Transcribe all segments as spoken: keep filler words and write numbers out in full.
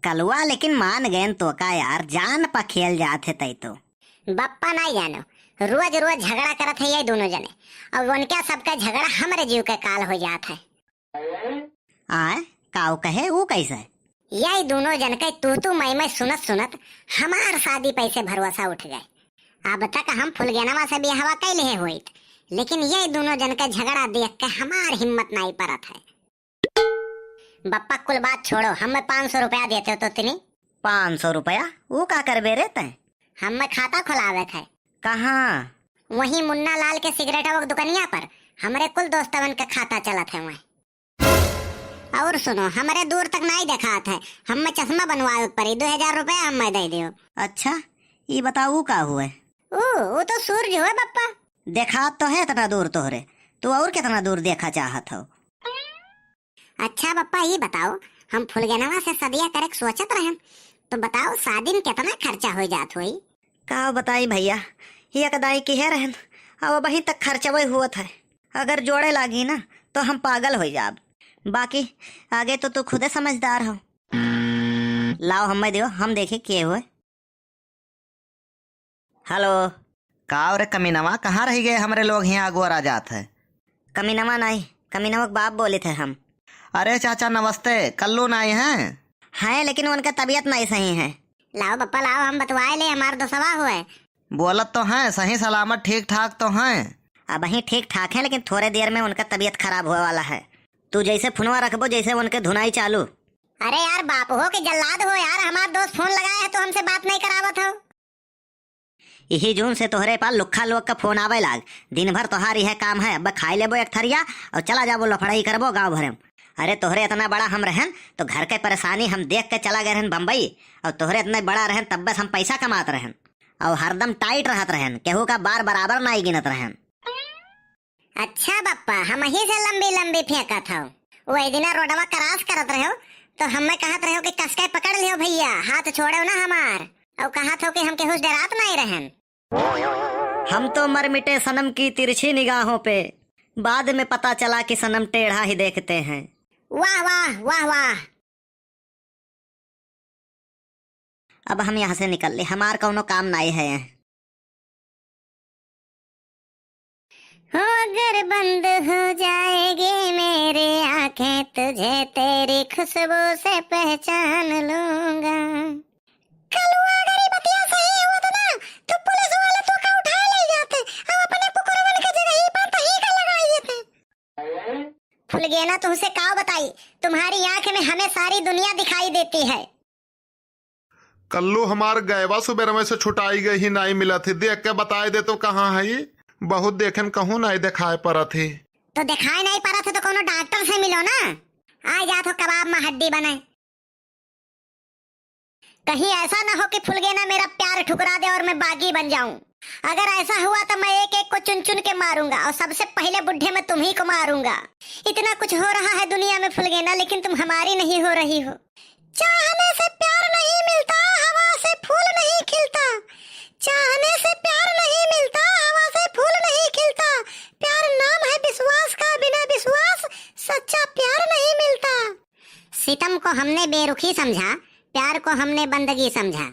कलुआ लेकिन मान गएन तो का यार, जान पा खेल जात है तै तो। बप्पा नाई जानो, रोज रोज झगड़ा करत है ये दोनों जने। अब उनके सबका झगड़ा हमरे जीव के काल हो जात है। आय, काऊ कहे, ऊ कैसे? यही दोनों जन के तू तू मैं मैं सुनत सुनत हमार शादी पे से भरोसा उठ गए। अब तक हम फुलगेनवा से बियाहवा कइ लेहे होइत, लेकिन यही दोनों जन के झगड़ा देख के हमार हिम्मत नाई परत है। बप्पा, कुल बात छोड़ो, हमें पाँच सौ रुपया देते हो तो तिनी। पाँच सौ रुपया? ऊ का करबे रे तैं? हमें खाता खोलावे थे। कहाँ? वहीं मुन्ना लाल के सिगरेटवा के दुकनिया पर। हमरे कुल दोस्तवन के खाता चलत है वहीं। और सुनो, हमरे दूर तक नाई देखात है, हमें चश्मा बनवावे के पड़ी, दो हजार रुपया हमें दे दियो। अच्छा, ई बताओ, ऊ का हुए? ऊ, ऊ तो सूरज हुए बप्पा। देखात तो है इतना दूर तोहरे, तू और कितना दूर देखा चाहत हो? अच्छा बप्पा, ई बताओ, हम फुलगेनवा से सदिया करे के सोचत रहन, तो बताओ, शादी में कितना खर्चा हो जात होई? का बताई भैया, एक दाई किहे रहन, अब अबहीं तक खर्चवे हुवत है। अगर जोड़े लागी ना, तो हम पागल हो जाब। बाकी आगे तो तू खुदे समझदार हो। लाओ, हमें दियो, हम देखे के हुए। हेलो। का रे कमीनवा, कहाँ रहि गए? हमरे लोग हियाँ अगोरा जात है। कमीनवा नाई, कमीनवा के बाप बोलित है हम। अरे चाचा नमस्ते, कल्लू नाई हैं? हैं, लेकिन उनका तबीयत नाई सही है। लाओ बप्पा लाओ, हम बतवाए ले, हमार दोसवा हुए। बोलत तो हैं, सही सलामत ठीक ठाक तो हैं। अबहीं ठीक ठाक हैं, लेकिन थोरे देर में उनका तबीयत खराब हुए वाला है। तू जैसे फोनवा रखबो, जैसे उनके धुनाई चालू। अरे यार, बाप हो कि जल्लाद हो यार, हमार दोस्त फोन लगाए है तो हमसे बात नहीं करावत हो। इही जून से तोहरे पास लुक्खा लोग का फोन आवे लाग। दिन भर तोहार यह काम है, अब खाई लेबो एक थरिया और चला जाबो लफड़ाई करबो गाँव भरे में। अरे तोहरे इतना बड़ा हम रहन तो घर के परेशानी हम देख के चला गए रहन बम्बई, और तोहरे इतना बड़ा रहन तब बस हम पैसा कमात रहन और हरदम टाइट रहत रहन, केहू का बार बराबर नाई गिनत रहन। अच्छा बप्पा, हमही से लंबी लंबी फेंकत हो। वही दिना रोडवा क्रॉस करत रहो तो हमें कहत रहो कि कसके पकड़ लियो भैया, हाथ छोड़ो ना हमार। और कहत हो कि हम केहू से डरात नहीं रहन। हम तो मर मिटे सनम की तिरछी निगाहों पे, बाद में पता चला कि सनम टेढ़ा ही देखते हैं। वाह वाह वाह वाह। अब हम यहाँ से निकल ले, हमार कौनो काम नाई है। हो अगर बंद हो जाएगी मेरी आंखें, तुझे तेरी खुशबू से पहचान लूंगा। कलुआ, अगर ई बतिया सही हुआ तो ना, तो पुलिस वाले तो का उठा ले जाते, अब अपने कुकुरवन के जगह ही पर तही का लगाई देते। फुलगेना, तुमसे काव बताई, तुम्हारी आंख में हमें सारी दुनिया दिखाई देती है। कल्लू, हमार गैवा सुबेरवे से छुटाई गई ही, नाई मिलत ही, देख के बताए दे तो कहाँ है? बहुत देखेन, कहूँ नाई देखाए परत ही। तो देखाए नाई परत है तो कोनो डॉक्टर से मिलो ना, आ जात हो कबाब में हड्डी बने। कहीं ऐसा ना हो कि फुलगेना मेरा प्यार ठुकरा दे और मैं बागी बन जाऊं। अगर ऐसा हुआ तो मैं एक एक को चुन चुन के मारूंगा और सबसे पहले बुढ़े में तुम्ही को मारूंगा। इतना कुछ हो रहा है दुनिया में फुलगेना, लेकिन तुम हमारी नहीं हो रही हो। चाहने से प्यार नहीं मिलता, हवा से फूल नहीं खिलता। चाहने से प्यार नहीं मिलता, हवा से फूल नहीं खिलता। प्यार नाम है विश्वास का, बिना विश्वास सच्चा प्यार नहीं मिलता। सितम को हमने बेरुखी समझा, प्यार को हमने बंदगी समझा।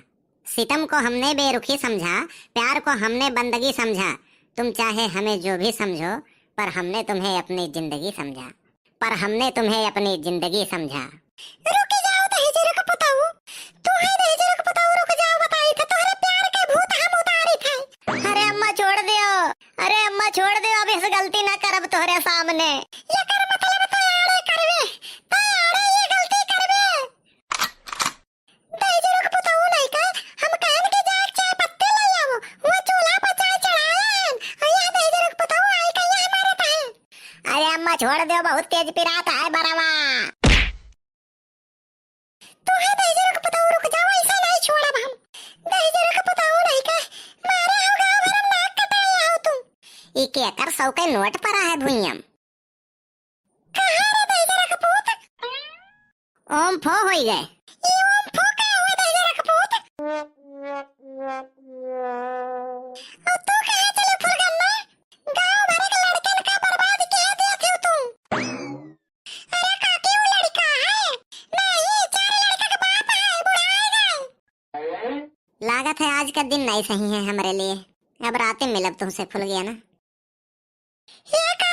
सितम को हमने बेरुखी समझा, प्यार को हमने बंदगी समझा। तुम चाहे हमें जो भी समझो, पर हमने तुम्हें अपनी जिंदगी समझा, पर हमने तुम्हें अपनी जिंदगी समझा। रुक जाओ दहिजरक पुताऊ, तू है दहिजरक पुताऊ, रुक जाओ, बताई थे तोहरे प्यार के भूत हम उतारी थे। अरे अम्मा छोड़ दियो, अरे अम्मा छोड़ दियो, अब इस गलती ना करब तोहरे सामने। ये कर मतलब तो आड़े करबे, तो आड़े ये गलती करबे। दहिजरक पुतहु नहीं का, हम कहन के जाए चाय पत्ती ले आवो, वो चूल्हा पर चाय चढ़ायन, और यह दहिजरक पुतहु आई का यह मारत है। अरे अम्मा छोड़ दो, बहुत तेज पिरात है बरवा। तू है दहिजरक पुतहु, रुक जाओ, ऐसा नहीं छोड़ब हम। दहिजरक पुतहु नहीं का, मारे हो गाँव भर में नाक कटाए आओ तू। ई के एकर सौ के नोट परा है भुइयम। कहाँ रे दहिजरक पूत? ओम फो होई गए। ई ओम फो का हुए दहिजरक पूत? और तू कहाँ चले फुलगन्ना? गाँव भर के लड़कन का बर्बाद किया दिया थे तू। अरे काकी, वो लड़का है? नहीं, चार लड़का का बाप है, लागत है आज का दिन नहीं सही है हमरे लिए। अब राते मिलब तुमसे फुलगेना। ये का